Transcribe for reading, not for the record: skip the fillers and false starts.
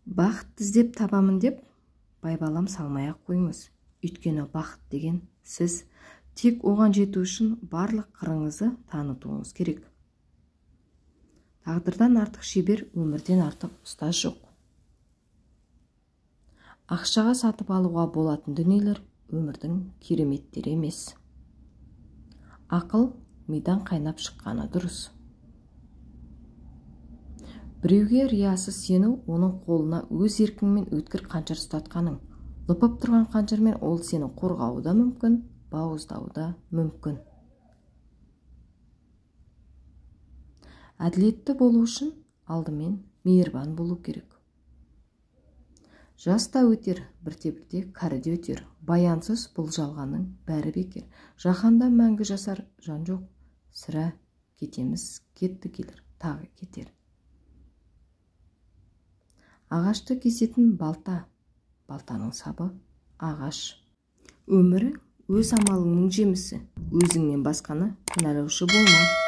Бақыт іздеп табамын деп байбалам салмай-ақ қойыңыз. Өйткені бақыт деген сіз тек оған жету үшін барлық қырыңызды танытуыңыз керек. Тағдырдан артық шебер, өмірден артық ұстаз жоқ. Ақшаға сатып алуға болатын дүниелер өмірдің кереметтері емес. Ақыл мидан қайнап шыққаны дұрыс. Біреуге риясыз сену оның қолына өз еркіңмен өткір қанжар ұстатқаның. Лыпып тұрған қанжармен ол сені қорғауы да мүмкін, бауыздауы да мүмкін. Әділетті болу үшін алдымен мейірбан болу керек. Жас та өтер, бірте-бірте кәрі де өтер. Баянсыз бұл жалғанның бәрі бекер. Жаһанда мәңгі жасар жан жоқ, сірә кетеміз, кетті келер, тағы кетер. Ағашты кесетін балта, балтаның сабы ағаш. Өмірі өз амалыңның жемісі, өзіңнен басқаны кінәлаушы болма.